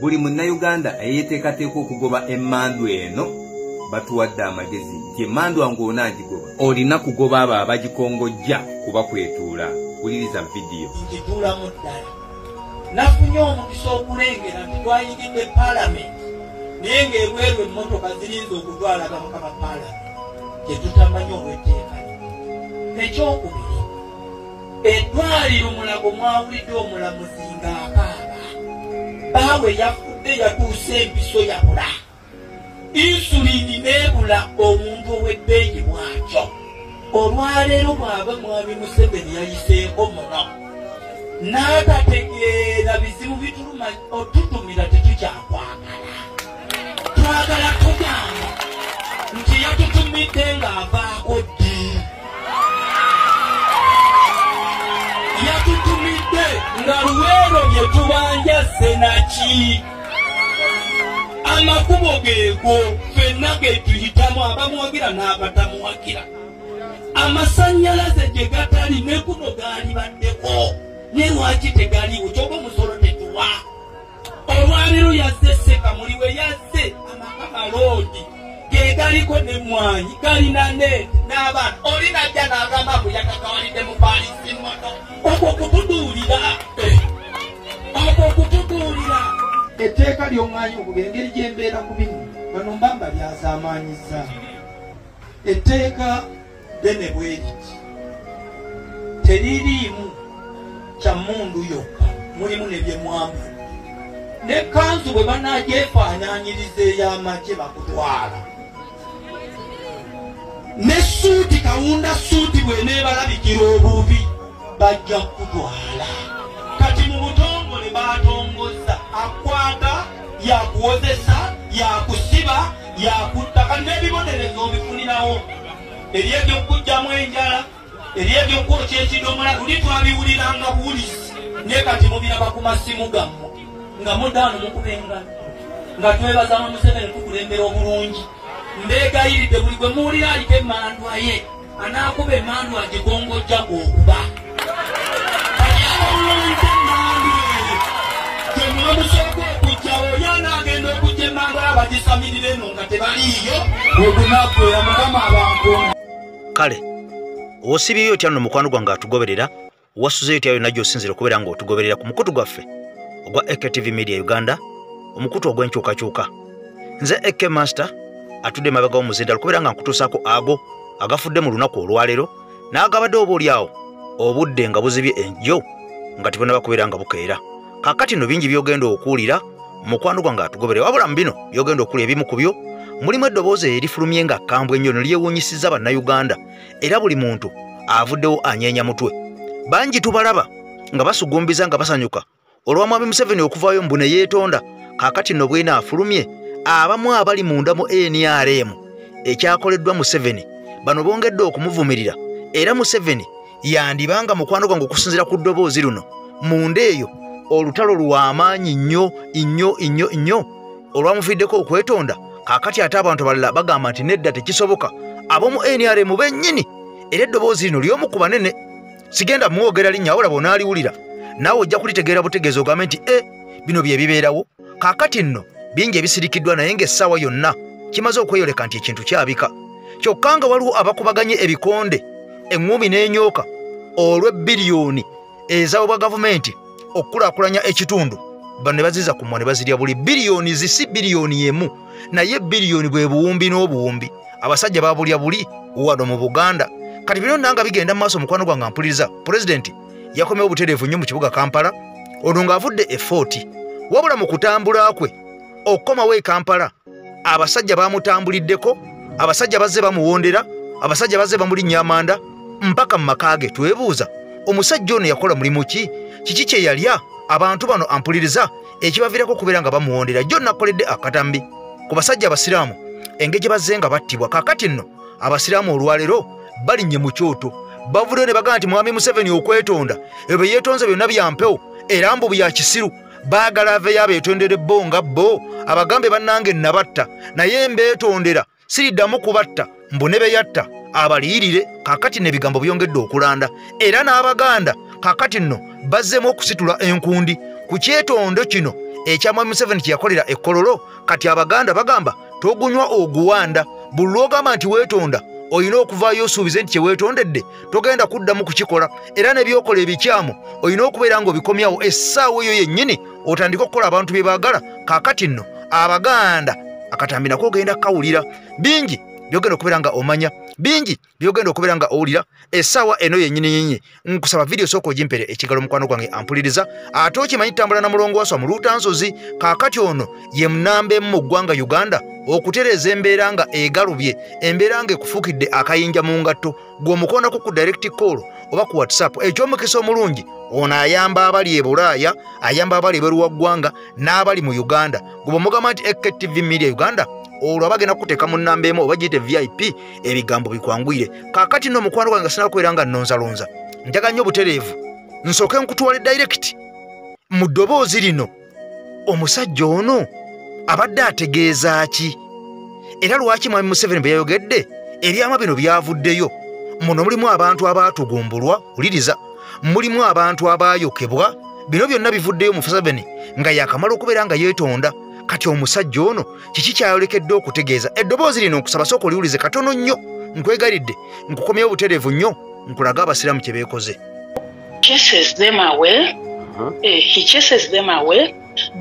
Buli munnayuganda eyeteekateeka okugoba emmandu eno batuwadde amagezi nti emmandwa ng'onaagigoba olina kugoba abo abagikongojja kuba kwetuula. Wuliriza vidiyo. Ngituulamu ddala. Nafunye omukisa okulengera nti twayingidde paalamenti naye ng'ebweru emmotoka zirinze okutwala ababaka ba paalamenti gye tutamanyi olw'etteeka. Ekyokubiri, eddwaliro Mulago mwawulidde omulamuzi ng'akaaba. Baawe yafudde yatuuse empiso yabula. Insulini n'ebula omuntu ow'ebbeeyi bw'atyo. Olwaleero bw'aba Mwami Museveni yayiseeko muno n'atategeera bizibu bituluma otutumira tetukyakwagala. Twagala tugamba nti yatutumidde ng'avaako ddi. Yatutumidde nga Luweero bye tubanja Ssenaki. Amakubo geego ffenna ge tuyitamu abamuwagira n'abatamuwagira. Amasannyalaze gye gatali ne kuno gaalibaddeko ne lwaki tegaliiwo ky'oba omusolo tetuwa. Olwaleero yazze Ssekamuli we yazze amaka maloodi ge galiko n'emmwanyi galina neeti n'abaana. Oli najja n'agamba mbu yakakawalidde mu paalisi mmoto. Okwo kutuduulira. Okwo kutuduulira. Etteeka ly'oŋŋaanyi okuba engeri gye mbeera ku bino bano mba mbalyazaamaanyizza. Etteeka ddene bwe riti teririimu kya mmundu yokka, mulimu ne bye mwambala. Ne kkanzu bwe banagyefaanaanyiriza ey'amagye bakutwala. Ne ssuuti kawunda ssuuti bw'eneebalabikira obubi bajja kukutwala. Kati mu butongole baatongozza akwata yakuwozesa yakusiba yakutta kati n'ebibonerezo obifunirawo. Eri eby'okuggyamu enjala, eri eby'okwokya ekidomola, luli twabiwuliranga buwulizi naye kati mubiraba ku masimu gammwe nga mudda wano mukuba engalo nga twebaza mu Museveni tukulembera obulungi. Mbeegayiridde buli gwe muwulira aliko emmandwa ye anaakuba emmandwa agigongojja gw'okuba. Kati abawulira emmandu eyo gye muba musooka okuggyawo oli anaagenda okuggya emmandwa ye abagisamirira eno nga tebaliiyo ogunaggwera Mukama abankuume. Kale osibyeyo otya nno mukwano gwange atugoberera, wasuzeyo otya yonna gy'osinziira okubeera ng'otugoberera ku mukutu gwaffe ogwa AKTV Media Uganda, omukutu ogw'enkyukakyuka. Nze AK Master atudde emabega w'omuzindalo kubeera nga nkutuusaako ago agafudde mu lunaku olwaleero n'agabadde oba oli awo obudde nga buzibye enjo nga tebunaba kubeera nga bukeera. Kaakati nno bingi by'ogenda okuwulira mukwano gwange atugoberera, wabula mu bino by'ogenda okuwulira ebimu ku byo mulimu eddoboozi erifulumye nga kkambwe ennyo ne lyewuunyisizza Bannayuganda era buli muntu avuddewo anyeenya mutwe. Bangi tubalaba nga basugumbiza nga basanyuka olwa Mwami Museveni okuvaayo mbu ne yeetonda. Kaakati nno bwena afulumye abamu abali munda mu NRM ekyakoleddwa Museveni bano bongedde okumuvumirira era Museveni yandibanga mukwano gwange okusinziira ku ddoboozi luno munda eyo olutalo lw'amaanyi nnyo nnyo nnyo nnyo olwamuviiddeko okwetonda. Kaakati ate abantu abalala bagamba nti nedda tekisoboka, ab'omu NRM bennyini era eddoboozi lino ly'omu ku banene sigenda mwogera linnya wabula bw'onaaliwulira naawe ojja kulitegeera butegeezi ogambe nti bino bye bibeerawo. Kaakati nno bingi ebisirikiddwa naye ng'essaawa yonna kimaze okweyoleka nti ekintu kyabika. Kyokka nga waliwo abakubaganye ebikonde eŋŋumi n'enyooka olw'ebbiriyoni ezaawebwa gavumenti okukulaakulanya ekitundu bano ne baziza ku mmwa ne bazirya buli bbiriyoni zisi bbiriyoni emu naye bbiriyoni bwe buwumbi n'obuwumbi abasajja babulya buli wano mu Buganda. Kati bino nanga bigenda mu maaso mukwano gwange mpuliriza. Pulezidenti yakomyewo butereevu nnyo mu kibuga Kampala ono ng'avudde e Fort, wabula mu kutambula kwe okukomawo e Kampala abasajja bamutambuliddeko, abasajja bazze bamuwondera, abasajja bazze bamulinnya amanda mpaka mu maka ge. Twebuuza omusajja ono yakola mulimu ki, kiki kye yalya abantu bano ampuliriza ekibaviirako okubeera nga bamuwondera. Jjo nakoledde akatambi ku basajja abasiraamu engeri gye bazze nga battibwa. Kaakati nno abasiraamu olwaleero balinnye mu kyoto bavuddeyo ne bagamba nti Mwami Museveni okwetonda ebyo bye yeetonze byonna bya mpewo era mbu bya kisiru. Baagala aveeyo abeetondere bo nga bo abagambe bannange nabatta naye mbeetondera siriddamu kubatta mbu ne be yatta abaliyirire. Kaakati nno ebigambo byongedde okulanda era n'Abaganda kaakati nno bazzeemu okusitula enkundi ku kyetondo kino Ekya Mwami Museveni kye yakolera e Kololo, kati Abaganda bagamba togunywa oguwanda. Buli lw'ogamba nti weetonda, olina okuvaayo osuubize nti kye weetondedde togenda kuddamu kukikola, era n'ebyokola ebikyamu olina okubeera ng'obikomyawo essaawa eyo yennyini otandike okukola abantu bye baagala. Kaakati nno Abaganda akatambi nako ogenda kukawulira, bingi byogenda okubeera nga omanya, bingi byogenda okubeera nga owulira essaawa eno yennyini nnyini. Nkusaba vidiyo sooka ogimpere ekigalo, mukwano gwange ampuliriza, ate okimanyi tutambula na Mulongo Waswa mu Luutansozi. Kaakati ono ye munamba emu mu ggwanga Uganda okutereeza embeera nga egalubye, embeera nga ekufuukidde akayinja mu ngatto. Gw'omukoonako ku direct call oba ku WhatsApp. Eky'omukisa omulungi, ono ayamba abali e Bulaaya, ayamba abali ebweru wa ggwanga n'abali mu Uganda. Gwe bw'omugamba nti AKTV Media Uganda, olwo abagenda kukuteeka mu nnamba emu oba giyite VIP, ebigambo bikwanguyire. Kaakati nno omukwano gwange nga sinnakubeera nga nnonzalonza, njagala nnyo obutereevu nsooke nkutwale direct mu ddoboozi lino. Omusajja ono abadde ategeeza ki, era lwaki Mwami Museveni bwe yayogedde ebyama bino byavuddeyo? Muno mulimu abantu abaatugumbulwa, wuliriza, mulimu abantu abaayokebwa. Bino byonna bivuddeyo Museveni nga yakamala okubeera nga yeetonda. Kati omusajja ono kiki kyayolekedde okutegeeza? Eddoboozi lino nkusaba sooka oliwulize katono nnyo, nkwegayiridde nkukomyewo obutereevu nnyo, nkulaga abasiraamu kye beekoze. Chases them away. He chases them away,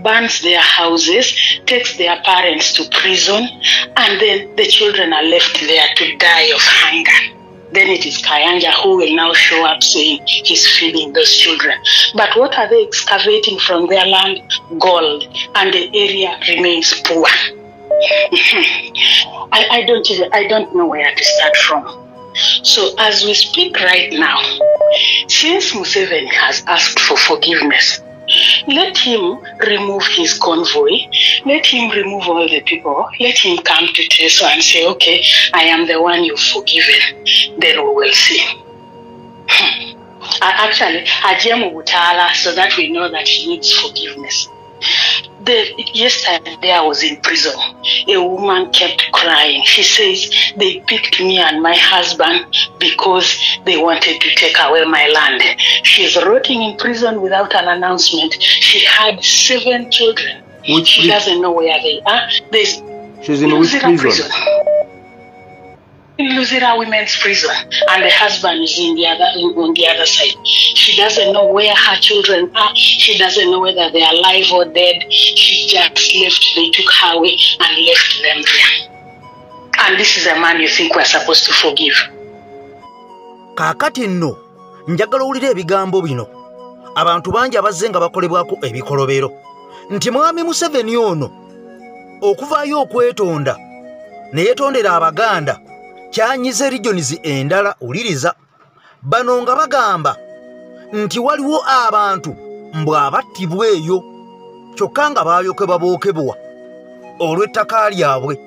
burns their houses, takes their parents to prison, and then the children are left there to die of hunger. Then it is Kayanja who will now show up saying he's feeding those children. But what are they excavating from their land? Gold. And the area remains poor. I don't know where to start from. So as we speak right now, since Museveni has asked for forgiveness, let him remove his convoy, let him remove all the people, let him come to Teso and say, okay, I am the one you've forgiven. Then we will see. Actually, Ajemu Butala, so that we know that he needs forgiveness. Yesterday I was in prison. A woman kept crying. She says, they picked me and my husband because they wanted to take away my land. She's rotting in prison without an announcement. She had 7 children. Which she doesn't know where they are. She's in which prison? In Luzira Women's Prison, and the husband is in the other, on the other side. She doesn't know where her children are. She doesn't know whether they are alive or dead. She just left. They took her away and left them there. And this is a man you think we're supposed to forgive. Kaakati nno njagala owulire ebigambo bino. Abantu bangi abazze nga bakolebwako ebikolobero nti Mwami Museveni ono okuvaayo okwetonda ne yeetondera Abaganda kyanyize regions endala. Wuliriza bano nga bagamba nti waliwo abantu mbw abattibwa eyo kyokka nga baayokebwa bookebwa olw'ettaka lyabwe.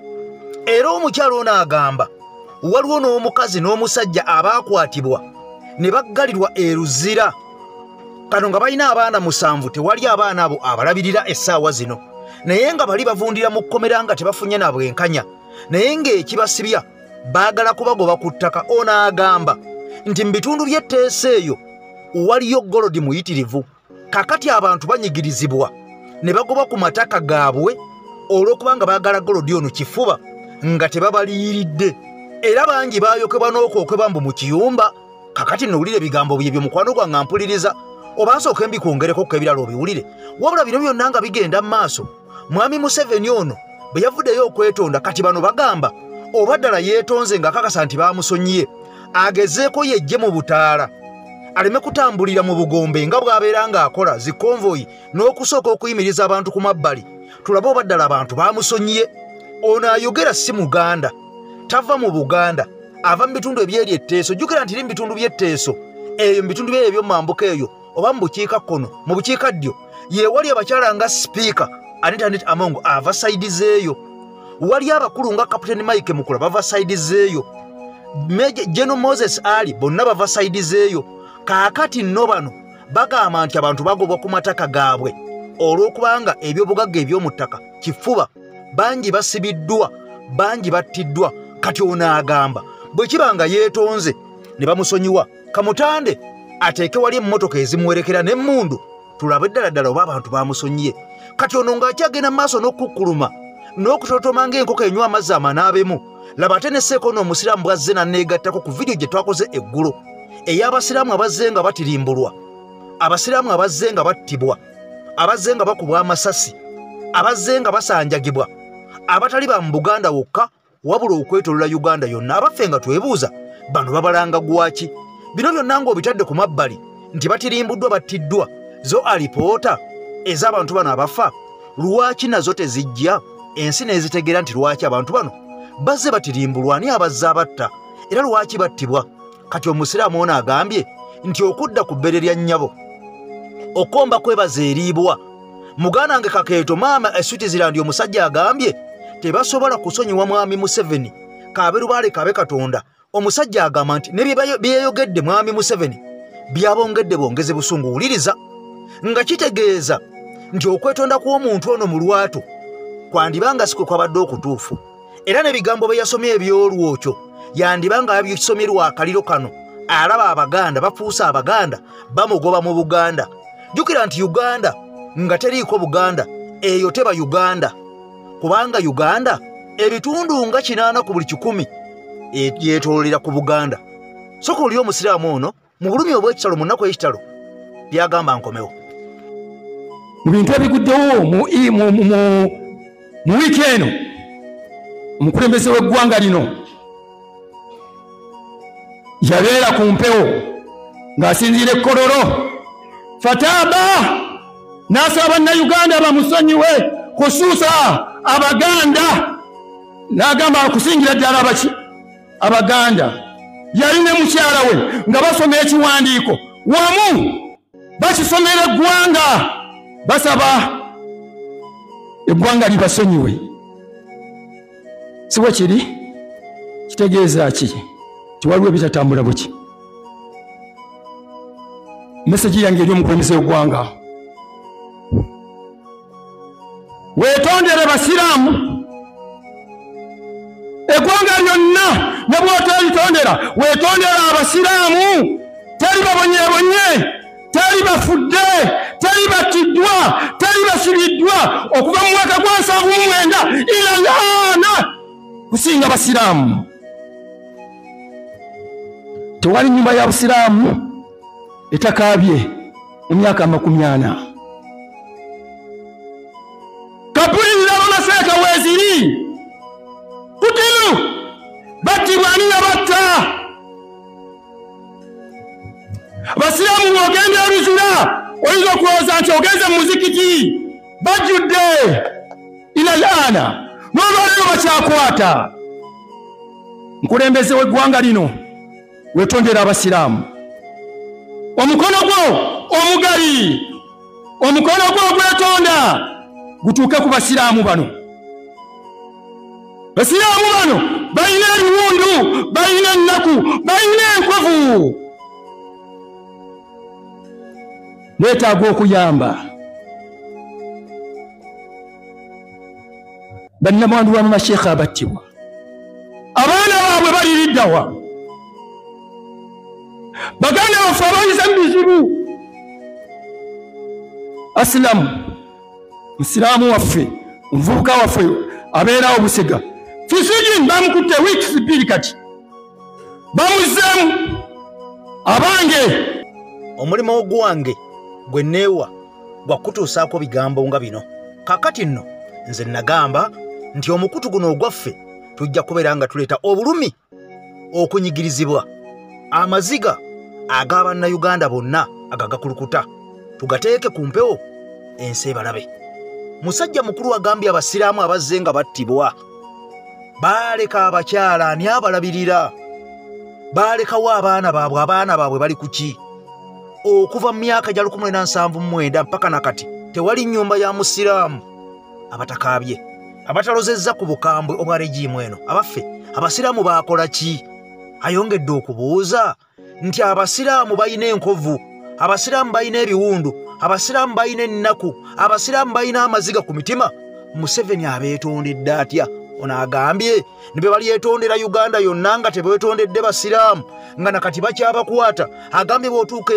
Era omukyalo ono agamba waliwo n'omukazi n'omusajja abaakwatibwa ne baggalirwa e Luzira. Kano nga balina abaana 7, tewali abaana abo abalabirira essaawa zino, naye nga bali bavundira mu kkomera nga tebafunye na bwenkanya, naye ng'ekibasibya baagala kubagoba ku ttaka. Ono agamba nti mu bitundu by'etteesa eyo waliyo golodi muyitirivu. Kakati abantu banyigirizibwa ne bagobwa ku mataka gaabwe olw'okubanga baagala golodi ono kifuba nga tebabaliyiridde, era bangi baayokebwa n'okwokebwa mbu mu kiyumba. Kakati nowulire ebigambo byebyo mukwano gwange ampuliriza, oba nsooke mbikwongereko ebirala obiwulire. Wabula bino byonna nga bigenda mu maaso, Mwami Museveni ono bwe yavuddeyo okwetonda, kati bano bagamba oba ddala yeetonze ng'akakasa nti baamusonyiye, agezeeko yejje mu butaala aleme kutambulira mu bugombe nga bw'abeera ng'akola zi konvoyi n'okusooka okuyimiriza abantu ku mabbali, tulabe oba ddala abantu baamusonyiye. Ono ayogera si Muganda, tava mu Buganda, ava mu bitundu ebyeri Etteeso. Jjukira nti eri mu bitundu by'Etteeso eyo, mu bitundu byeyo eby'omumambuka eyo oba mu bukiikakkono, mu bukiikaddyo ye wali abakyala nga Sipiika Anita Annet Among ava sayidi zeeyo, wali abakulu nga Captain Mike Mukula bava sayidi zeeyo, Major General Moses Ali bonna bava sayidi zeeyo. Kaakati nno bano bagamba nti abantu bagobwa ku mataka gaabwe olw'okubanga ebyobugagga eby'omu ttaka kifuba, bangi basibiddwa, bangi battiddwa. Kati ono agamba bwe kiba nga yeetonze ne bamusonyiwa, kamutande ateeke wali emmotoka ezimuwerekera n'emmundu, tulabe ddala ddala oba abantu bamusonyiye. Kati ono ng'akyagenda mu maaso n'okukkuluma n'okutotoma ng'enkoko enywa amazzi amanaabemu. Laba ate ne Seeka ono omusiraamu bw'azze n'anneegattako ku vidiyo gye twakoze eggulo ey'abasiraamu abazze nga batirimbulwa, abasiraamu abazze nga battibwa, abazze nga bakubwa amasasi, abazze nga basanjagibwa, abatali ba mu Buganda wokka wabula okwetoolola Uganda yonna. Abaffe nga twebuuza bano babalanga gwaki? Bino byonna ng'obitadde ku mabbali nti batirimbuddwa, battiddwa, zo alipoota ez'abantu bano abafa lwaki nazo tezijja ensi n'ezitegeera nti lwaki abantu bano bazze batirimbulwa, ani abazze abatta era lwaki battibwa? Kati omusiraamu ono agambye nti okudda ku bbere lya nnyabo okomba kwebaza eriibwa. Muganda wange Kakeeto maama e Switzerland omusajja agambye tebasobola kusonyiwa mwami Museveni, kabe lubaale kabe Katonda. Omusajja agamba nti ne byeyogedde mwami Museveni byabongedde bongeze busungu. Wuliriza, nga kitegeeza nti okwetonda kw'omuntu ono mu lwatu kwandibanga si kwe kwabadde okutuufu, era n'ebigambo bye yasomye eby'olwokyo yandibanga yabisomerwa akaliro kano. Alaba Abaganda bafuuse Abaganda bamugoba mu Buganda. Jjukira nti Uganda nga teriiko Buganda eyo teba Uganda, kubanga Uganda ebitundu nga 8 ku buli 100 yeetoololera ku Buganda. Sooka oli omusiraamu ono mu bulumi obw'ekitalo mu nnaku ey'ekitalo byagamba nkomewo. Mu bintu ebiguddewo mu wiiki eno, omukulembeze w'eggwanga lino yabeera ku mpewo ng'asinziira e Kololo Fataba n'asaba bannayuganda bamusonyiwe, khususa Abaganda, n'agamba okusingira ddala abaki Abaganda. Yali ne mukyala we nga basoma ekiwandiiko wamu bakisomera eggwanga, basaba eggwanga libasonyiwe. Si bwe kiri? Kitegeeza ki? Tiwaliwo ebitatambula buki. Meseji yange eri omukulembeze w'eggwanga, weetondere basiraamu eggwanga lyonna, ne bw'oteritondera weetondere abasiraamu. Teri babonyeebonye, teri bafudde, teri battiddwa, teri basibiddwa okuva mu mwaka gwa 79 ila kusinga basiraamu. Tewali nnyumba ya busiraamu etakaabye mu myaka 40. Kapuli z'abamaseeka weeziri kutiru battibwa, ani yabatta? Abasiraamu bw'ogenda Eruzira oyinza okulowooza nti ogenze mu muzikiti, bajjudde ila laana, n'olwaleero bakyakwata. Nkulembeze w'eggwanga lino, weetondera abasiraamu. Omukono gwo omugabi, omukono gwo ogwetonda gutuuke ku basiraamu bano. Basiraamu bano balina ebiwundu, balina ennaku, balina enkovu, beetaaga okuyamba. Bannamwandu ba masheekha abattibwa, abaana baabwe baliriddawa? Baganda baffe abayise mu bizibu. Asilamu musiraamu waffe, omuvubuka waffe abeerawo Busega Fisijin bamukutte weeks 2 kati bamuzzeemu. Abange, omulimu ogwange gwe neewa gwa kutuusaako bigambo nga bino. Kaakati nno nze nagamba nti omukutu guno ogwaffe tujja kubeera nga tuleeta obulumi, okunyigirizibwa, amaziga ag'abannayuganda bonna agagakulukuta, tugateeke ku mpewo ensi ebalabe. Musajja mukulu agambye abasiraamu abazze nga battibwa baaleka abakyala, ani abalabirira? Baalekawo abaana baabwe, abaana baabwe bali ku ki? Okuva mu myaka gya 1979 mpaka nakati tewali nnyumba ya musiraamu abatakaabye, abatalozezza ku bukambwe obwa regiimu eno. Abaffe, abasiraamu baakola ki? Ayongedde okubuuza nti abasiraamu balina enkovu, abasiraamu balina ebiwundu, abasiraamu balina ennaku, abasiraamu balina amaziga ku mitima. Museveni abeetondedde atya? Ono agambye ne be balyetondera Uganda yonna nga tebeetondedde basiraamu, nga nakati bakyabakwata. Agambye bw'otuuka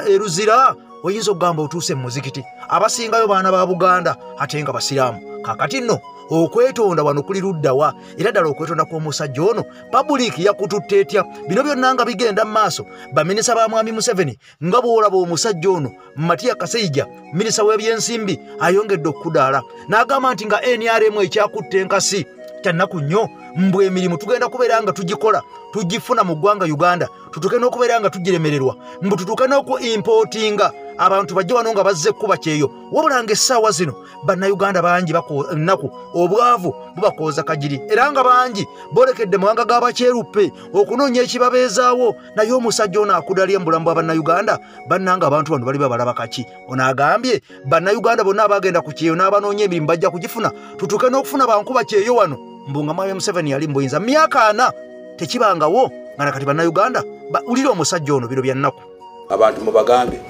e Luzira Oyinza okugamba otuuse mu muzikiti, abasingayo baana ba Buganda ate nga basiraamu. Kakati nno okwetonda wano kuli luddawa? Era ddala okwetonda kw'omusajja ono pabuliiki yakututte etya? Bino byonna nga bigenda mu maaso, baminisita ba Mwami Museveni nga bw'olaba omusajja ono Matia Kasaija, minisita w'ebyensimbi, ayongedde okudaala n'agamba nti nga NRM ekyakutte enkasi kyannaku nnyo, mbwe emirimu tugenda kubeera nga tugikola tugifuna mu ggwanga Uganda, tutuuke n'okubeera nga tugiremererwa, mbu tutuuke n'oku-importinga abantu bajje wano nga bazze kkuba kyeyo. Wabula ng'essaawa zino bannayuganda bangi ennaku obwavu bubakooza kagiri, era nga bangi boolekedde mawanga g'abakyeruppe okunoonya ekibabeezaawo. Naye omusajja ono akudalya mu bulamu bwa bannayuganda. Bannanga abantu bano bali babalaba kaki? Ono agambye bannayuganda bonna abagenda ku kyeyo n'abanoonya emirimu bajja kugifuna, tutuuke n'okufuna bankuba kyeyo wano. Mbu nga Mwami Museveni yali mbuyinza myaka 4 tekibangawo nga nakati bannayuganda wulira omusajja ono biro bya nnaku. Abantu mubagambe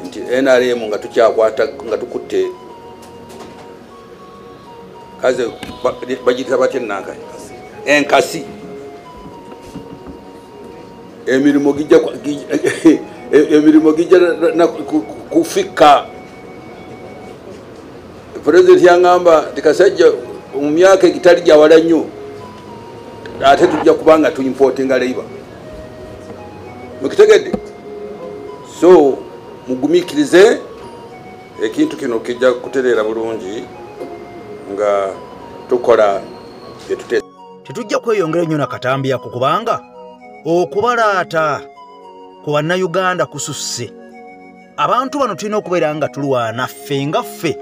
nti NRM nga tukyakwata nga tukutte kaze bagiyita batya ennankani enkasi, emirimu gijja kufikka. Pulezidenti yangamba nti kasajja mu myaka egitali gyawala nnyo ate tujja kubanga tu importinga labor. Mukitegedde? So mugumiikirize, ekintu kino kijja kutereera bulungi nga tukola byetute. Tetujja kweyongera nnyo na katambi ako kubanga okubalaata ku bannayuganda kususse. Abantu bano tulina okubeera nga tulwana ffe nga ffe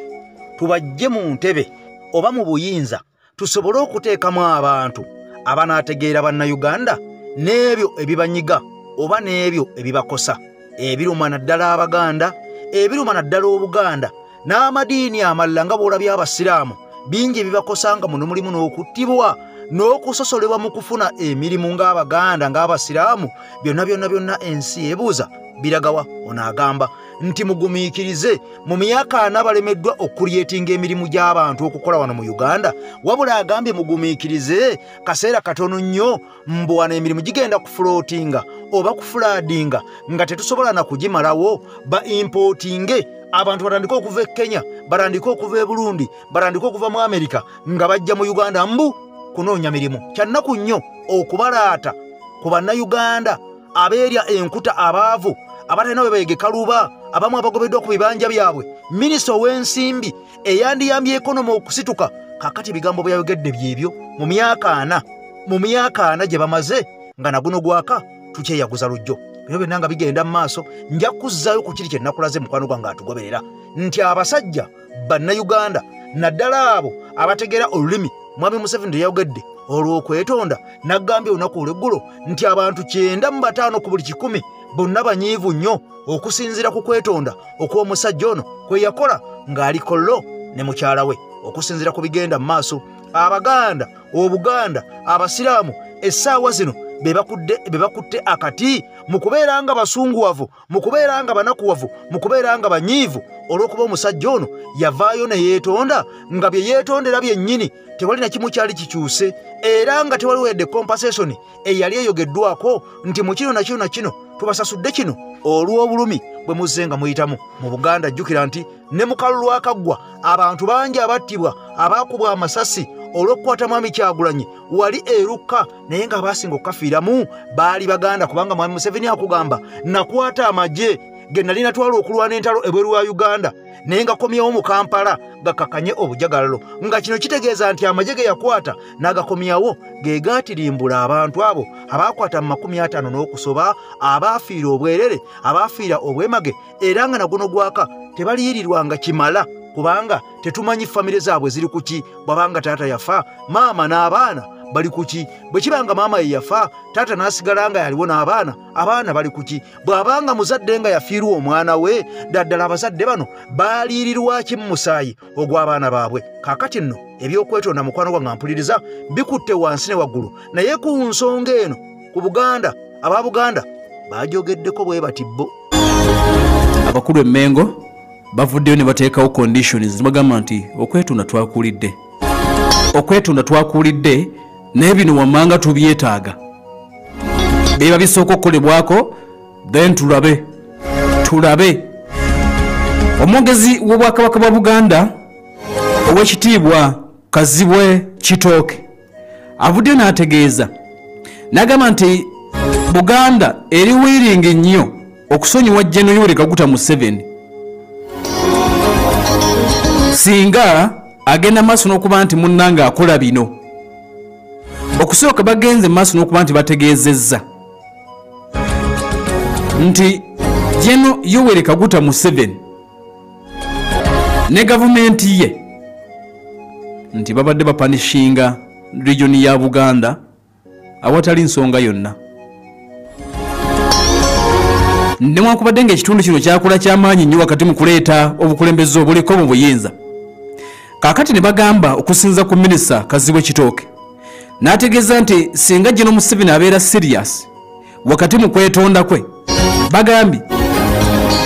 tubajje mu ntebe oba mu buyinza, tusobole okuteekamu abantu abanaategeera bannayuganda n'ebyo ebibanyiga oba n'ebyo ebibakosa, ebiruma naddala Abaganda, ebiruma naddala Obuganda n'amadiini amalala nga bw'olabye Abasiraamu bingi ebibakosa, nga muno mulimu n'okuttibwa n'okusosolebwa mu kufuna emirimu ng'Abaganda ng'Abasiraamu. Byonna byonna byonna ensi ebuuza biragawa. Ono agamba nti mugumiikirize, mu myaka 4 balemeddwa okulyetinga emirimu gy'abantu okukola wano mu Uganda. Wabula agambye mugumiikirize kaseera katono nnyo, mbu wano emirimu gigenda kufulootinga oba kufulaadinga nga tetusobola na kugimalawo, ba importinge abantu batandike okuva e Kenya, batandike okuva e Burundi, batandike okuva mu Amerika nga bajja mu Uganda mbu kunoonya mirimu. Kyannaku nnyo okubalaata ku bannayuganda abeerya enkuta, abaavu, abatalina we beegeka luba, abamu abagobeddwa ku bibanja byabwe. Minisita ow'ensimbi eyandiyambye ekonomi okusituka, kaakati ebigambo bwe yayogedde byebyo mu myaka 4, mu myaka 4 gye bamaze nga naguno gwaka tukyeyaguza lujjo. Bino byonna nga bigenda mu maaso, nja kuzzaayo ku kiri kye nakulaze mukwano gwange atugoberera nti abasajja bannayuganda naddala abo abategeera olulimi Mwami Museveni yayogedde olw'okwetonda n'agambye olunaku olw'eggulo nti abantu 95 ku buli 100 bonna banyiivu nnyo okusinziira ku kwetonda okw'omusajja ono kwe yakola ng'aliko lo ne mukyala we. Okusinziira ku bigenda mu maaso, Abaganda, Obuganda, Abasiraamu essaawa zino be bakutte akati mu kubeera nga basunguwavu, mu kubeera nga banakuwavu, mu kubeera nga banyiivu olw'okuba omusajja ono yavaayo ne yeetonda nga bye yeetondera byennyini tewali na kimu kyali kikyuse, era nga tewali wadde compensation eyali eyogeddwako nti mu kino na kino na kino tubasasudde kino olw'obulumi bwe muzze nga muyitamu. Mu Buganda jjukira nti ne mu kalulu akaggwa abantu bangi abattibwa, abaakubwa amasasi olw'okukwata Mwami Kyagulanyi wali erukka, naye nga abasinga okukafiiramu baali Baganda, kubanga Mwami Museveni akugamba nakwata amagye ge nali natwala okulwana entalo ebweru wa Uganda naye nga komyewo mu Kampala gakakanye obujagalalo, nga kino kitegeeza nti amagye ge yakwata n'agakomyawo ge gaatirimbula abantu abo abaakwata mu 50 n'okusoba, abaafiira obwerere, abaafiira obwemage, era nga naguno gwaka tebaliyirirwanga kimala kubanga tetumanyi famire zaabwe ziri kuki. Bw'abanga taata yafa, maama n'abaana bali kuki? Bwe kibanga maama ye yafa, taata n'asigala nga yaliwo n'abaana, abaana bali kuki? Bw'abanga muzadde nga yafiirwa omwana we, ddala abazadde bano baaliirirwa ki mu musaayi ogw'abaana baabwe? Kaakati nno ebyokwetonda mukwano gwange mpuliriza bikutte wansi ne waggulu, naye ku nsonga eno ku Buganda, aba Buganda bajogeddeko bwe bati bo. Abakulu emmengo bavuddeyo ne bateekawo conditions, bagamba nti okwetonda twakuulidde, okwetonda twakuulidde, naye bino wammanga tubyetaaga, biba bisooka okukolebwako then tulabe. Tulabe. Omwogezi w'Obwakabaka bwa Buganda ow'ekitiibwa Kazibwe Kitooke avuddeyo n'ategeeza n'agamba nti Buganda eri wiringi nnyo okusonyiwa Gen. Yoweri Kaguta Museveni singa agenda maaso n'okuba nti munnange akola bino. Okusooka bagenze maaso n'okuba nti bategeezezza nti Gen. Yoweri Kaguta Museveni ne gavumenti ye nti babadde bapanishinga region ya Buganda awatali nsonga yonna. Newankubadde ng'ekitundu kino kyakola kyamaanyi nnyo wakati mu kuleeta obukulembeze obuliko mu buyinza. Kaakati ne bagamba okusinza ku minisita Kazibwe Kitooke n'ategeeza nti singa Gen. Museveni abeera serious wakati mu kwetonda kwe, bagambye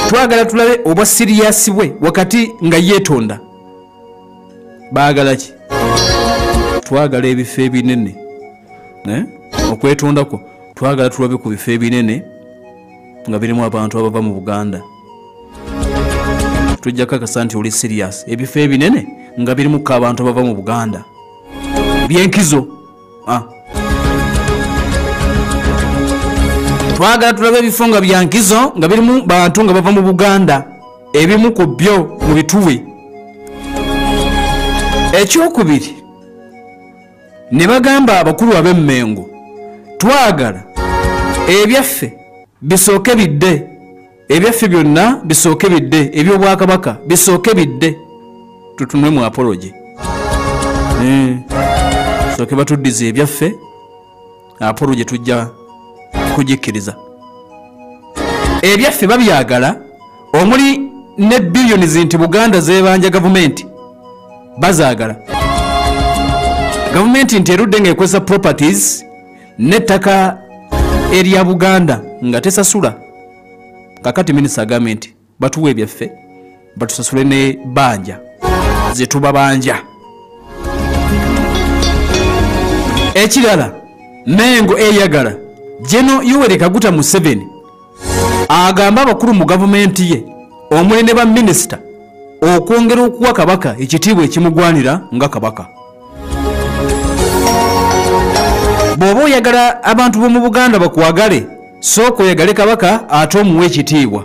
twagala tulabe obwa serious bwe wakati nga yeetonda. Baagala ki? Twagala ebifo ebinene. Okwetondako twagala tulabe ku bifo ebinene nga birimu abantu abava mu Buganda. Tujja kakasa nti oli serious. Ebifo ebinene nga birimu abantu abava mu Buganda. Ebyenkizo. Twagala tulabe ebifo nga byankizo nga birimu bantu nga bava mu Buganda. Ebimu ku byo mu bituwe. Ekyokubiri ne bagamba abakulu ab'Emmengo twagala ebyaffe bisooke bidde, ebyaffe byonna bisooke bidde, eby'obwakabaka bisooke bidde, tutunwe mu apology. Sooke batuddize ebyaffe, apology tujja kugikkiriza. Ebyaffe babyagala omuli ne billions nti Buganda zeebanja gavumenti bazaagala. Gavumenti nti erudde ng'ekozesa properties n'ettaka erya Buganda nga tesasula. Kakati minisita agambye nti batuwe ebyaffe batusasule ne banja ze tubabanja. Ekirala Mengo eyagala Gen. Yoweri Kaguta Museveni agamba abakulu mu gavumenti ye omuli ne baminisita okwongera okuwa kabaka ekitiibwa ekimugwanira nga kabaka. Bw'oba oyagala abantu b'omu Buganda bakwagale, sooka oyagale kabaka ate omuwe ekitiibwa.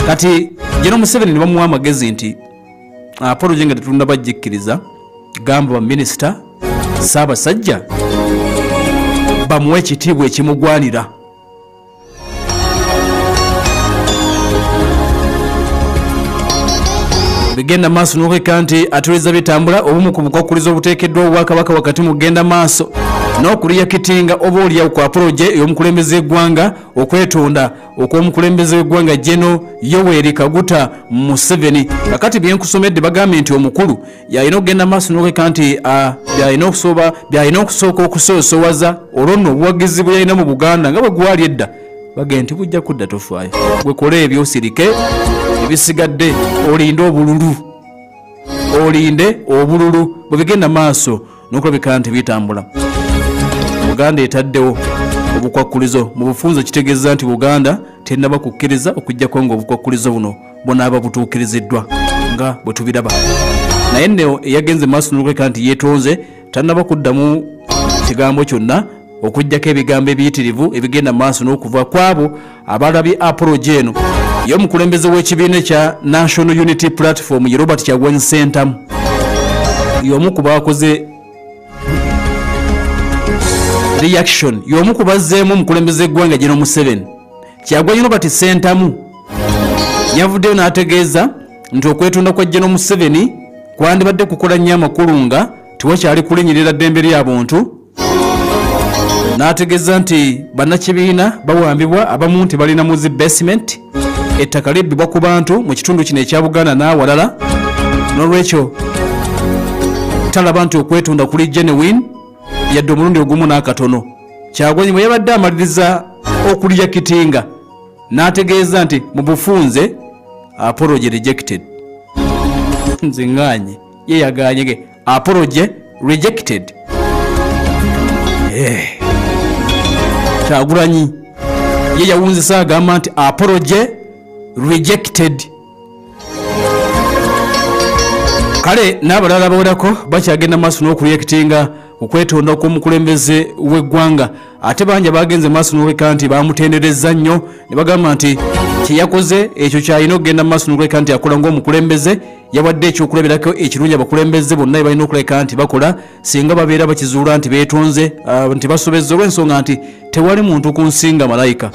Kati Gen. Museveni ne bamuwa amagezi nti apology nga tetulina bagikkiriza, gamba baminisita Ssaabasajja bamuwe ekitiibwa ekimugwanira. Bigenda maaso n'okweka nti atuliza bitambula obumu ku bukwakkulizo obuteekeddwa obwakabaka wakati mu kugenda maaso n'okuliyakitinga oba oliawo ku apology ey'omukulembeze w'eggwanga okwetonda okw'omukulembeze w'eggwanga Gen. Yoweri Kaguta Museveni. Kakati bye nkusomedde bagambye nti omukulu yalina okugenda maaso n'okweka nti byalina okusooka okusoosowaza olwo nno obuwagizi bwe yalina mu Buganda nga bwe gwali edda. Bagenda nti bujja kudda, tofaayo, gwe kola ebyo osirike, ebisigadde olinde obululu, olinde obululu. Bwe bigenda maaso n'okulabika nti bitambula, Buganda etaddewo obukwakkulizo mu bufunze, kitegeeza nti Buganda tennaba kukkiriza okuggyako ng'obukwakkulizo buno bunaaba butuukiriziddwa nga bwe tubiraba. Naye nno eyagenze maaso n'okulabika nti yeetonze tannaba kuddamu kigambo kyonna okuggyako ebigambo ebiyitirivu ebigenda maaso n'okuva kwabo abalabye apology eno y'omukulembeze w'ekibiina kya National Unity Platform ye Robert Kyagulanyi Ssentamu. Y'omu ku bakoze reaction, y'omu ku bazzeemu omukulembeze w'eggwanga Gen. Museveni. Kyagulanyi Robert Ssentamu yavuddeyo n'ategeeza nti okwetonda kwa Gen. Museveni kwandibadde kukola nnyo amakulu nga tewakyali kulinyirira ddembe lya buntu. N'ategeeza nti bannakibiina bawambibwa abamu nti balina mu zi basement, ettaka libbibwa ku bantu mu kitundu kino ekya Buganda n'awalala. N'olwekyo talaba nti okwetonda kuli genuine yadde omulundi ogumu n'akatono. Kyagulanyi bwe yabadde amaliriza okulya kitinga n'ategeeza nti mu bufunze apology rejected. Nze ŋŋaanye, ye yagaanye ge apology rejected. Kyagulanyi Ye yawunzisa agamba nti apology rejected. Kale n'abalala bawerako bakyagenda maaso n'okureactinga okwetonda kw'omukulembeze w'eggwanga, ate bangi bagenze maaso n'okuleka nti bamutendereza nnyo ne bagamba nti kyeyakoze ekyo kyalina okugenda maaso n'okuleka nti akola ng'omukulembeze. Yawadde ekyokulabirako ekirungi abakulembeze bonna balina okuleka nti bakola singa babeera bakizuula nti beetonze, nti basobezza olw'ensonga nti tewali muntu ku nsi nga malayika.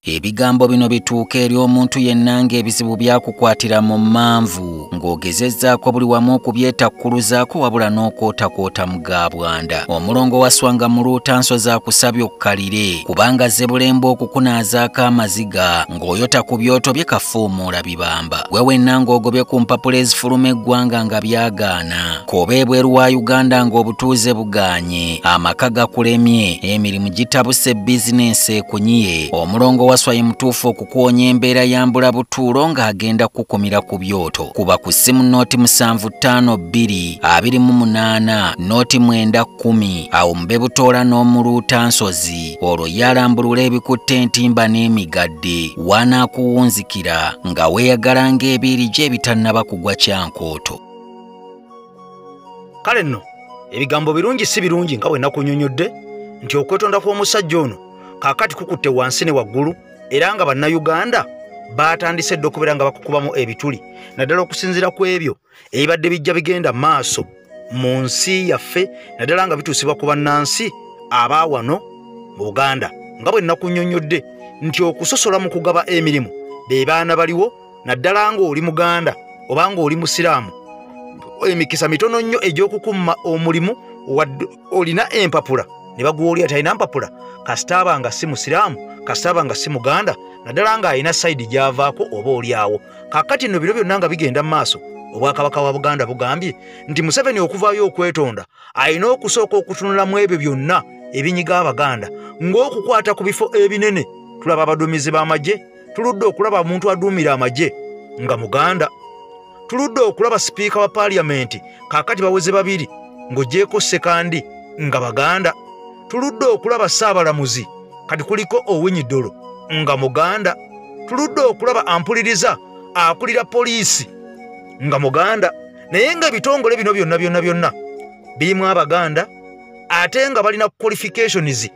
Ebigambo bino bituuka eri omuntu yenna ng'ebizibu byakukwatira mu mmanvu, ng'ogezezzaako buli wamu okubyetakkuluzaako wabula n'okwotakwota mu gabwanda. Omulongo waswanga mu luutanso zaakusabye okkalire, kubanga zebulemba okukunaazaako amaziga ng'oyota ku byoto bye kafuumuula bibamba. Gwe wenna ng'ogobye ku mpapula ezifuluma eggwanga nga byagaana, k'oba ebweru wa Uganda ng'obutuuze bugaanye, amaka gakulemye, emirimu gitabuse, bizinensi ekunyiye. Omulongo waswa ye mutuufu okukuwonya embeera yambula butuulo ng'agenda kukumira ku byoto. Kuba ku ssimu 075 28 0910 awo mbe butoola n'omuluuta nsozi, olwo yalambulula ebikutte entimba n'emigadde wanaakuwunzikira nga weeyagala ng'ebiiri gye ebitannaba kugwa kyankooto. Kale nno ebigambo birungi si birungi nga bwe nakunyonnyodde nti okwetonda kw'omusajja ono kaakati kukutte wansi ne waggulu, era nga bannayuganda baatandise dda okubeera nga bakukubamu ebituli, naddala okusinziira ku ebyo ebibadde bijja bigenda maaso mu nsi yaffe, naddala nga bituusibwa ku bannansi aba wano mu Buganda. Nga bwe nakunnyonnyodde nti okusosola mu kugaba emirimu be baana baliwo, naddala ng'oli Muganda oba ng'oli Musiraamu, emikisa mitono nnyo egy'okukumma omulimu wadde olina empapula ne baguwa oli atalina mpapula, kasita aba nga si Musiraamu, kasita aba nga si Muganda, naddala ng'alina sayidi gy'avaako oba oli awo. Kaakati nno biro byonna nga bigenda mu maaso, Obwakabaka bwa Buganda bugambye nti Museveni okuvaayo okwetonda alina okusooka okutunulamu ebyo byonna ebinyiga Abaganda, ng'okukwata ku bifo ebinene. Tulaba abaduumizi b'amagye, tuludde okulaba omuntu aduumira amagye nga Muganda, tuludde okulaba sipiika wa paaliyamenti kaakati baweze babiri ng'oggyeeko Ssekandi nga Baganda, tuludde okulaba Ssaabalamuzi kati kuliko Owiny-Dollo nga Muganda, tuludde okulaba ampuliriza akulira poliisi nga Muganda. Naye ng'ebitongole bino byonna byonna byonna birimu Abaganda, ate nga balina qualifications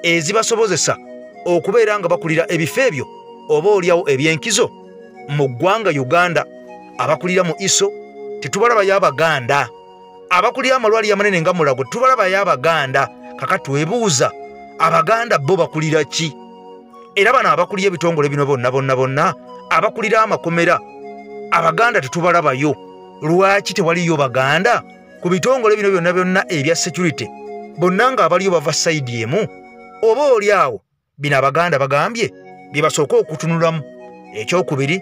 ezibasobozesa okubeera nga bakulira ebifo ebyo oba oliawo ebyenkizo mu ggwanga Uganda. Abakulira mu ISO tetubalabayo Abaganda, abakulira amalwaliro amanene nga Mulago tubalabayo Abaganda. Kakati twebuuza Abaganda bo bakulira ki? Era bano abakulira ebitongole bino bonna bonna bonna, abakulira amakomera, Abaganda tetubalabayo. Lwaki tewaliyo Baganda ku bitongole bino byonna byonna ebya security? Bonna nga abaliyo bava sayidi emu oba oli awo. Bino Abaganda bagambye bye basooka okutunulamu. Ekyokubiri,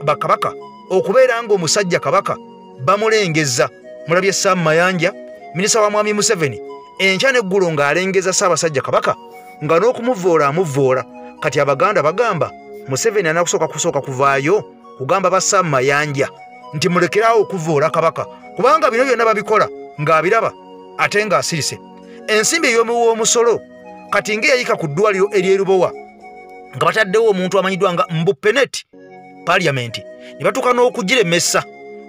bakabaka okubeera ng'omusajja kabaka bamulengeza. Mulabye Sam Mayanja, minisita wa Mwami Museveni, enkya n'eggulo ng'alengeza Ssaabasajja Kabaka nga n'okumuvoola amuvoola. Kati Abaganda bagamba Museveni alina kusooka kuvaayo kugamba ba Sam Mayanja nti mulekeraawo okuvoola kabaka, kubanga bino byonna babikola ng'abiraba ate ng'asirise. Ensimbi ey'omuwi w'omusolo kati ng'eyayika ku ddwaliro ery'e Lubowa nga bataddewo omuntu amanyiddwa nga Mbupeneti paaliyamenti, ne batuuka n'okugiremesa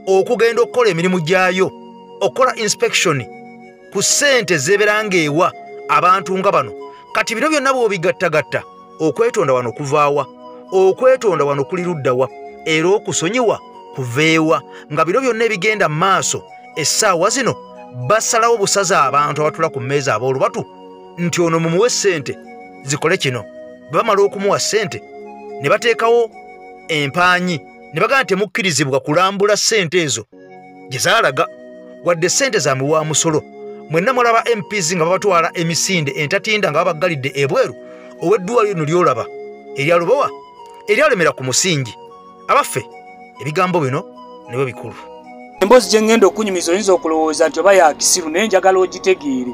okugenda okukola emirimu gyayo, okukola inspection ku ssente zeebeera ng'ewa abantu nga bano. Kati bino byonna bw'obigattagatta, okwetonda wano kuvaawa? Okwetonda wano kuli luddawa? Era okusonyiwa kuveewa? Nga bino byonna ebigenda mu maaso essaawa zino basalawo busaza abantu abatula ku mmeeza ab'olubatu nti ono mumuwe ssente zikole kino. Bwe bamala okumuwa ssente ne bateekawo empaanyi ne bagamba temukkirizibwa kulambula ssente ezo gye zaalaga, wadde ssente za muwa musolo. Mwenna mulaba MPs nga babatwala emisinde entatinda nga babaggalidde ebweru ow'eddwaliro lino ly'olaba erya Lubowa eryalemera ku musingi. Abaffe, ebigambo bino nibyo bikulu. Emboozi gye ŋŋenda okunyumiza oyinza okulowooza nti oba ya kisiru, naye njagala ogitegeere.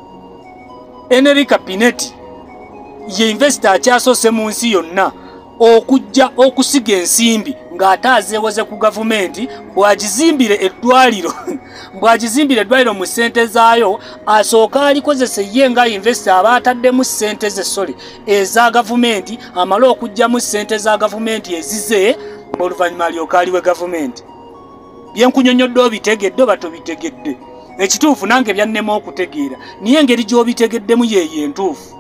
Enrica Pinetti ye investor akyasoose mu nsi yonna okujja okusiga ensimbi ng'ate azeewoze ku gavumenti bw'agizimbire eddwaliro bw'agizimbire eddwaliro mu ssente zaayo, asooka alikozese ye nga investor aba ataddemu ssente ze sole eza gavumenti, amale okuggyamu ssente za gavumenti ezize, oluvannyuma alyoke aliwe gavumenti. Byenkunyonnyodde obitegedde oba tobitegedde? Ekituufu nange byannema okutegeera, naye engeri gy'obitegeddemu yeeyo entuufu.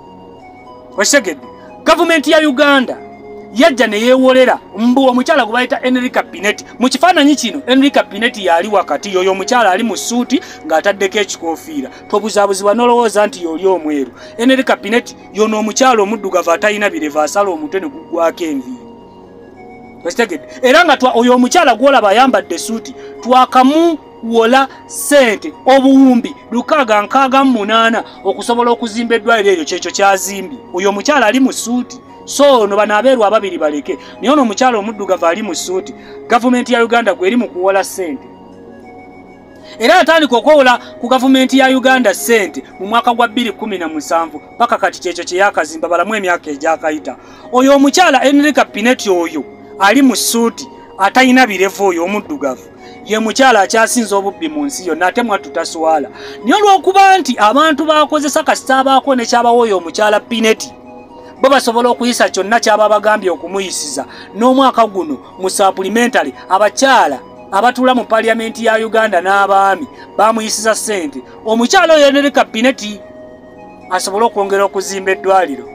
Okitegedde? Gavumenti ya Uganda yajja ne yeewolera mbu omukyala gwe bayita Enrica Pinetti. Mu kifaananyi kino Enrica Pinetti yali wakati, yoyo omukyala ali mu ssuuti ng'ataddeko ekikoofiira, tobuzaabuzibwa n'olowooza nti y'oli omweru. Enrica Pinetti yono omukyala omuddugavu atalina birevu, asala omutwe ne guggwako enviiri. Okitegedde? Era nga oyo omukyala gw'olaba ayambadde essuuti twakamuwola ssente obuwumbi 668 okusobola okuzimba eddwaliro eryo, kyekyo kyazimbye. Oyo omukyala ali mu ssuuti. So ono bano abeeru ababiri baleke, naye ono omukyala omuddugavu ali mu ssuuti gavumenti ya Uganda gweri mu kuwola ssente. Era yatandika okwewola ku gavumenti ya Uganda ssente mu mwaka gwa 2017 paka kati kyekyo kye yakazimba, balamu emyaka egyakayita. Oyo omukyala Enrica Pinetti oyo ali mu ssuuti atalina birevu, oyo omuddugavu ye mukyala akyasinza obubbi mu nsi yonna, ate mwattu taswala. Naye olw'okuba nti abantu bakozesa kasita abaako ne kyabawo oyo omukyala Pinetti, bo basobola okuyisa kyonna kyaba bagambye okumuyisiza. N'omwaka guno mu supplementary abakyala abatuula mu parliament ya Uganda n'abaami bamuyisiza ssente omukyala oyo Enrica Pinetti asobole okwongera okuzimba eddwaliro.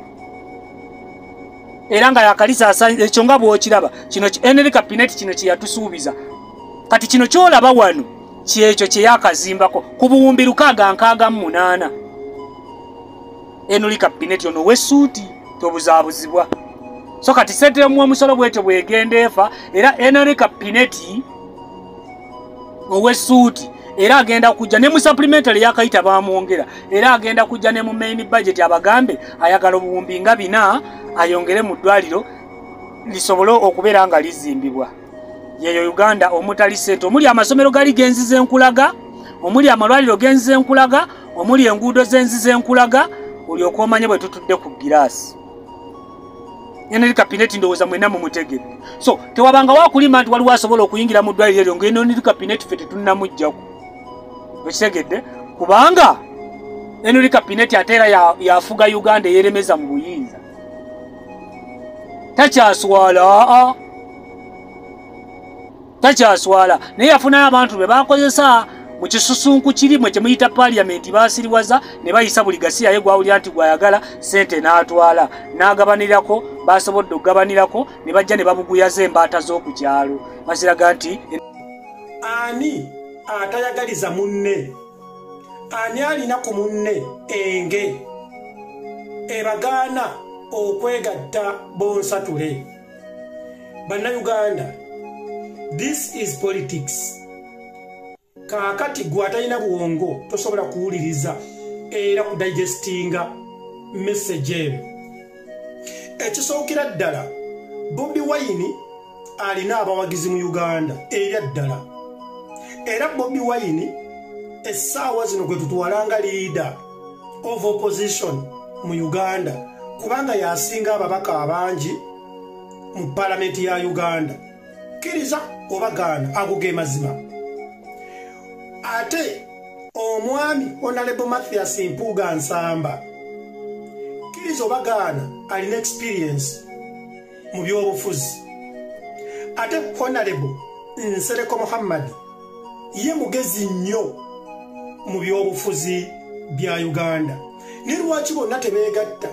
Era nga yakalisa ekyo nga bw'okiraba kino Enrica Pinetti kino kye yatusuubiza. Kati kino ky'olaba wano kyekyo kye yakazimbako ku buwumbi 668. Enrica Pinetti ono w'essuuti tobuzaabuzibwa. So kati ssente y'omuwa omusolo bwetyo bwegenda efa, era Enrica Pinetti ow'essuuti era agenda kujja ne mu supplementary yakayita bamwongera, era agenda kujja ne mu main budget abagambe ayagala obuwumbi nga 4 ayongere mu ddwaliro lisobole okubeera nga lizimbibwa. Yeyo Uganda omutali ssente, omuli amasomero gali genzize enkulaga, omuli amalwaliro genzize enkulaga, omuli enguudo zenzize enkulaga, olyoke omanye bwe tutudde ku giraasi. Enrica Pinetti ndowooza mwenna mumutegedde. So tewabanga wakulima nti waliwo asobola okuyingira mu ddwaliro eryo ng'eno Enrica Pinetti ffe tetunnamuggyako. Okitegedde? Kubanga Enrica Pinetti ate era yafuga Uganda eyeremeza mu buyinza, takyaswala, aa takyaswala. Naye yafunayo abantu be bakozesa mu kisusunku kiri mwe kye muyita parliament, baasiriwaza ne bayisa buli gasiyaye gwawulira nti gwayagala ssente n'atwala n'agabanirako, basobodde okugabanirako ne bajja ne babuguyaza embaata z'oku kyalo baziraga nti ani atayagaliza munne, ani alina ku munne enge ebagaana okwegatta bonsatule. Bannayuganda, this is politics. Kaakati gwe atalina bwongo tosobola kuwuliriza era kudigestinga message eno. Ekisookera ddala, Bobi Wine alina abawagizi mu Uganda erya ddala, era Bobi Wine essaawa zino gwe tutwalanga leader of opposition mu Uganda, kubanga yasinga ababaka abangi mu palamenti ya Uganda. Kkiriza oba gaana, ago ge mazima. Ate omwami Honorable Mathias Mpuuga Nsamba, kkiriza oba gaana, alina experience mu byobufuzi. Ate Honorable Nsereko Muhammad ye mugezi nnyo mu byobufuzi bya Uganda. Ne lwaki bonna tebeegatta?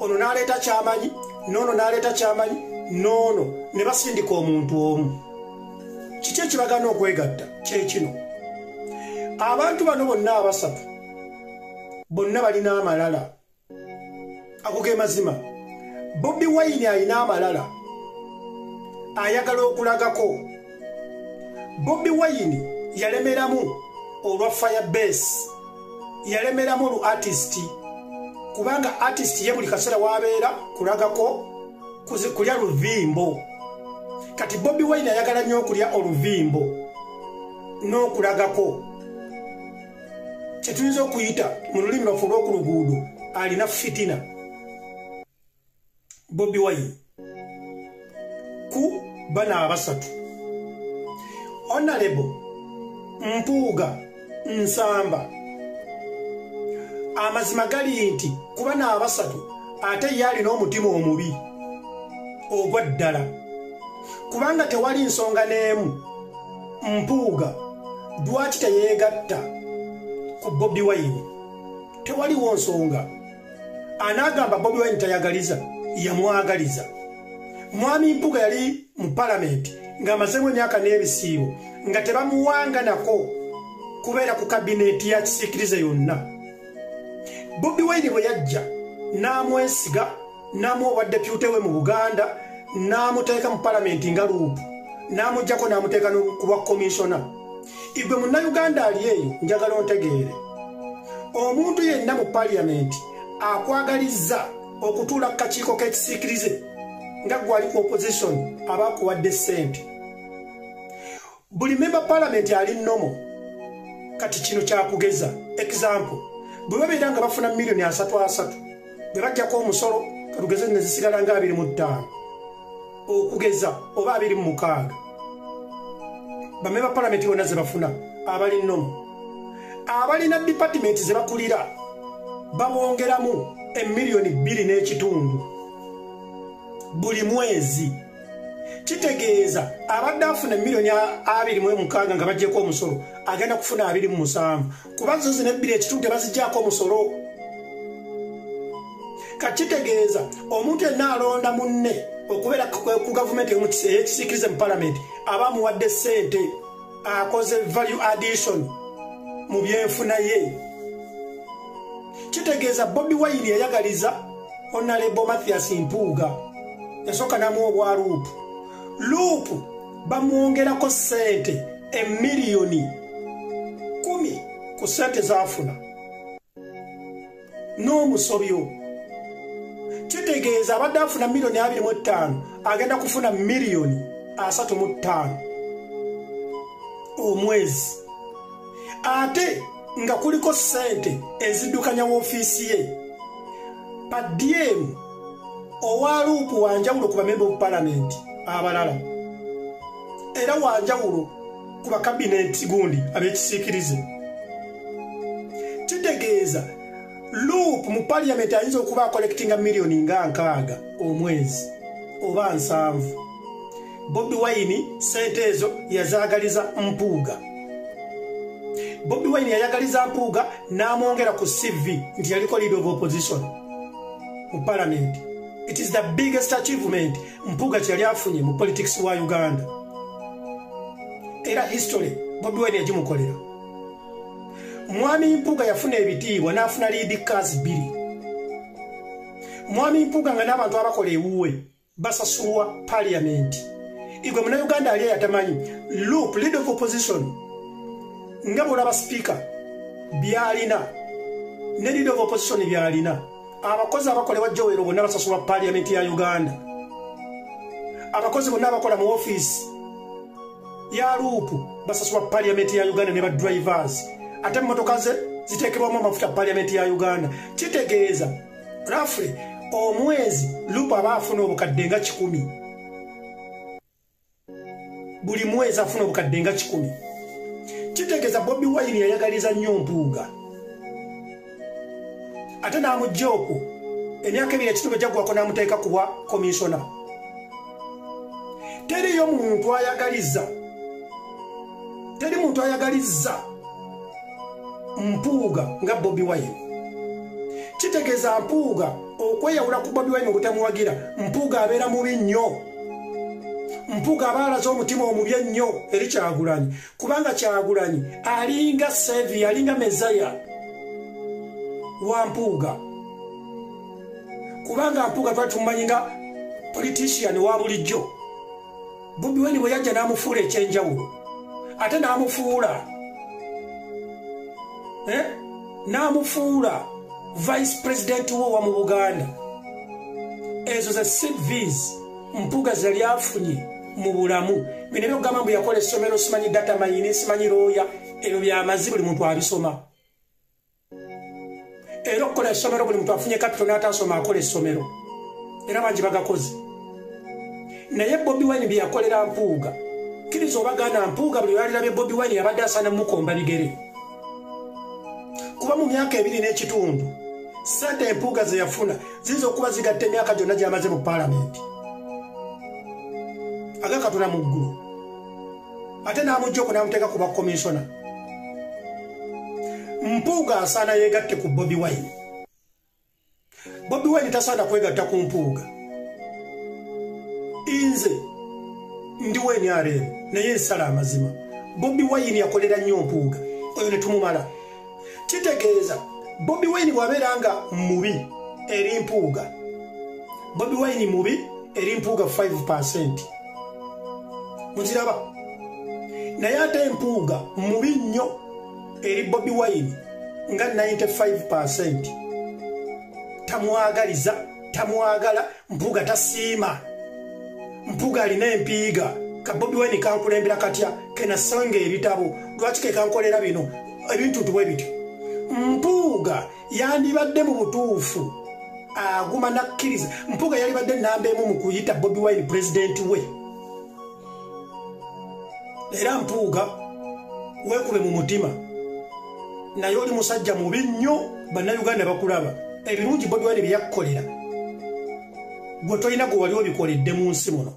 Ono n'aleeta kyamanyi, n'ono n'aleeta kyamanyi, n'ono, ne basindika omuntu omu. Kiki ekibagaana okwegatta? Kyekino: abantu bano bonna abasatu bonna balina amalala. Ago ge mazima. Bobi Wine alina amalala, ayagala okulagako. Bobi Wine yalemeramu olwa fire base, yalemeramu olu artist, kubanga artist ye buli kaseera wabeera kulagako kulya luvimbo. Kati Bobi Wine ayagala nnyo okulya oluvimbo n'okulagako, kyetuyinza okuyita mu lulimi lwaffe olw'oku luguudo, alina fitina Bobi Wine ku Bana abasatu, Honorable Mpuuga Nsamba, amazima gali nti kuba n'abasatu ate ye alina omutima omubi ogwa ddala, kubanga tewali nsonga n'emu Mpuuga lwaki teyeegatta ku Bobi Wine. Tewaliwo nsonga. Anaagamba Bobi Wine tayagaliza, yamwagaliza. Mwami Mpuuga yali mu palamenti ng'amazeemu emyaka n'ebisiibo nga tebamuwanga nako kubeera ku kabineeti ya kisiikirize yonna. Bobi Wine bwe yajja n'amwesiga, n'amuwa obwa deputy we mu Buganda, n'amuteeka mu palamenti nga luupu, n'amuggyako n'amuteeka ku bwa komishona. Igwe munnayuganda ali eyo, njagala ontegeere. Omuntu yenna mu paliyamenti akwagalizza okutuula ku kakiiko k'ekisiikirize nga gwali ku opposition aba akuwadde ssente. Buli member parliament ali nnomo. Kati kino kyakugeza example, bwe babeera nga bafuna miliyoni 33 bwe bajjako omusolo katugeze ne zisigala nga 25 okugeza oba 26, bamemba parliament bonna ze bafuna abali nnomo, abalina department ze bakulira babongeramu emiliyoni 2.5 buli mwezi. Kitegeeza abadde afuna miliyoni 26 nga baggyeko omusolo agenda kufuna 27, kuba zo zino 2.5 tebaziggyako omusolo. Kakitegeeza omuntu yenna alonda munne okubeera ku gavumenti ey'ekisiikirize mu palamenti aba amuwadde ssente, akoze value addition mu byenfuna ye. Kitegeeza Bobi Wine yayagaliza Honorable Mathias Mpuuga, yasooka n'amuwa obwa luupu. Luupu bamwongerako ssente emiliyoni 10 ku ssente z'afuna n'omusobyo. Kitegeeza abadde afuna miliyoni 25 agenda kufuna miliyoni 35 omwezi, ate nga kuliko ssente eziddukanya woofiisi ye. Per diem owa luupu wanjawulo ku bamemba of parliament abalala, era wanjawulo ku bakabineeti gundi ab'ekisiikirize. Kitegeeza luupu mu parliament ayinza okuba akolekitinga miliyoni nga 60 omwezi oba 70. Bobi Wine ssente ezo yazaagaliza Mpuuga. Bobi Wine yayagaliza Mpuuga n'amwongera ku CV nti yaliko leader of opposition mu parliament. It is the biggest achievement Mpuuga kye yali afunye mu politics wa Uganda. Era history Bobi Wine yagimukolera. Mwami Mpuuga yafuna ebitiibwa n'afuna lead cars 2. Mwami Mpuuga nga n'abantu abakola ewuwe basasulwa parliament. Igwe munnayuganda ali eyatamanyi loop leader of opposition nga bw'olaba speaker byalina ne leader of opposition byalina, abakozi abakolebwa Joel bonna basasulwa parliament ya Uganda. Abakozi bonna abakola mu office ya luupu basasulwa parliament ya Uganda ne ba drivers, ate emmotoka ze ziteekebwamu amafuta parliament ya Uganda. Kitegeeza roughly omwezi luupu aba afuna obukadde nga 100 buli mwezi, afuna obukadde nga 100. Kitegeeza Bobi Wine yayagaliza nnyo Mpuuga, ate n'amugja okwo emyaka 2.5 gyaggwako n'amuteeka ku bwa komishona. Teriyo muntu ayagaliza, teri muntu ayagaliza Mpuuga nga Bobi Wine. Kitegeeza Mpuuga okweyawula ku Bobi Wine obutamuwagira, Mpuuga abeera mubi nnyo. Mpuuga aba alaze omutima omubi ennyo eri Kyagulanyi, kubanga Kyagulanyi alinga savior, alinga mezaya wa Mpuuga, kubanga Mpuuga twali tumumanyi nga politician wa bulijjo. Bobi Wine bwe yajja n'amufuula ekyenjawulo, ate n'amufuula n'amufuula vice president wo wa mu Buganda. Ezo ze CVs Mpuuga ze yali afunye mu bulamu. Bino ebyokugamba mbu yakola essomero, simanyi data mining, simanyi lawyer, ebyo byamazi, buli muntu abisoma. Era okukola essomero buli muntu afunye capital n'atasoma akola essomero, era bangi bagakoze. Naye Bobi Wine bye yakolera Mpuuga, kkiriza obagaana, Mpuuga buli lwalirabye Bobi Wine yabadde asaana mukomba bigere, kuba mu myaka 2.5 ssente Empuuga ze yafuna ziyinza okuba zigatta emyaka gyonna gy'amaze mu paalamenti. Agakatula mu ggulu, ate n'amugja okwo n'amuteeka ku bakominsona. Mpuuga asaana yeegatte ku Bobi Wine. Bobi Wine tasaana kwegatta ku Mpuuga. Nze ndi wa NRM, naye nsala amazima. Bobi Wine yakolera nnyo Mpuuga oyo ne tumumala. Kitegeeza Bobi Wine bw'abeera nga mubi eri Mpuuga, Bobi Wine mubi eri Mpuuga 5%, mukiraba? Naye ate Mpuuga mubi nnyo eri Bobi Wine nga 95%. Tamwagaliza, tamwagala. Mpuuga tasiima. Mpuuga alina empiiga: ka Bobi Wine kankulembera katya, kenasanga ebitabo, lwaki ke kankolera bino ebintu bwe bityo? Mpuuga yandibadde mu butuufu aguma nakkiriza. Mpuuga yalibadde namba emu mu kuyita Bobi Wine pulezidenti we. Era Mpuuga, weekube mu mutima, naye oli musajja mubi nnyo. Bannayuganda bakulaba. Ebirungi Bobi Wine bye yakkolera, gwe tolina gwe wali obikoledde mu nsi muno.